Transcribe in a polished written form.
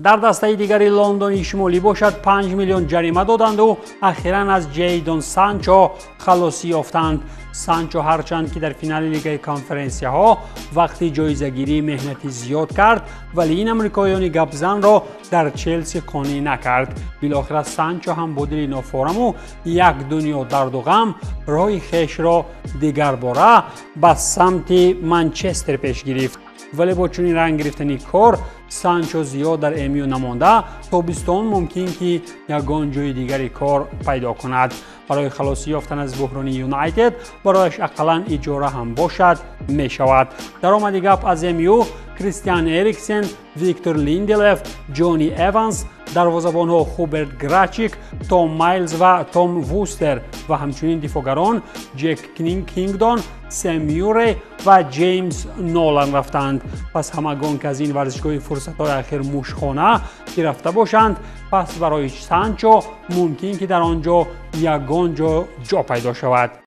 Дар дастаи дигари Лондони Шимолӣ бошад, 5 миллион ҷарима доданду ахиран аз Ҷейдон Санчо халосӣ ёфтанд. Санчо ҳарчанд ки дар финали Лигаи Конференсияҳо вақти ҷоизагирӣ меҳнати зиёд кард, вале ин амрикоёни гапзанро дар Челси қонеъ накард. Билохира Санчо ҳам бо дили нофораму як дунё дарду ғам роҳи хешро дигарбора ба самти Манчестер пеш гирифт. Вале бо чунин ранг гирифтани кор Санчо зиёд дар МЮ намонда, тобистон мумкин ки ягон ҷои дигари кор пайдо кунад. Барои халосӣ ёфтан аз буҳрони Юнайтед барояш ақаллан иҷора ҳам бошад, мешавад. Даромади гап, аз МЮ Кристиан Эриксен, Виктор Линделев, Ҷони Эванс, дарвозабонҳо Хуберт Грачик, Том Майлз ва Том Вустер ва ҳамчунин дифоъгарон Ҷек Кингдон, Сем Мюррей ва Ҷеймс Нолан рафтанд. Пас ҳамагон ки аз ин варзишгоҳи фурсатҳои ахир мушхона ки рафта бошанд, пас барои Санчо мумкин ки дар он ҷо ягон ҷо ҷо пайдо шавад.